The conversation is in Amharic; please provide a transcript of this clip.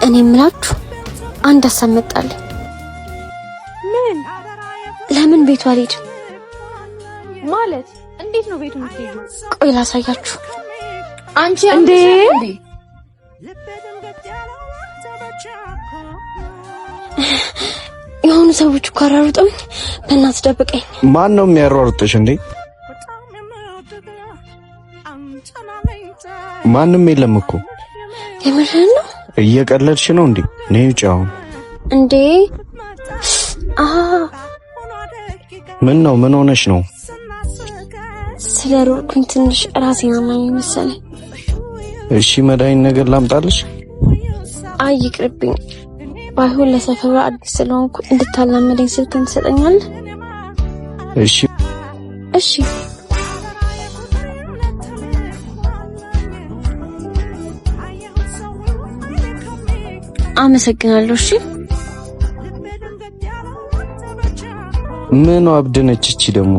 እኔ የምላችሁ አንድ ሀሳብ መጣልኝ። ምን? ለምን ቤቱ አልሄድም? ማለት እንዴት ነው ቤቱ የምትሄጂው? ቆይ ላሳያችሁ። አንቺ እንዴ! የሆኑ ሰዎች እኮ አሯሩጠውኝ፣ በእናትህ ደብቀኝ። ማን ነው የሚያሯሩጥሽ እንዴ? ማንም የለም እኮ። የምርህን ነው? እየቀለድሽ ነው እንዴ? ነይ ውጪ አሁን። እንዴ? አ ምን ነው? ምን ሆነሽ ነው? ስለ ሮጥኩኝ ትንሽ ራሴን አማኝ መሰለኝ። እሺ መድኃኒት ነገር ላምጣልሽ? አይ ይቅርብኝ። ባይሆን ለሰፈሩ አዲስ ስለሆንኩ እንድታላመደኝ ስልክን ትሰጠኛለህ? እሺ። እሺ። አመሰግናለሁ። እሺ። ምን አብድነች እቺ ደግሞ?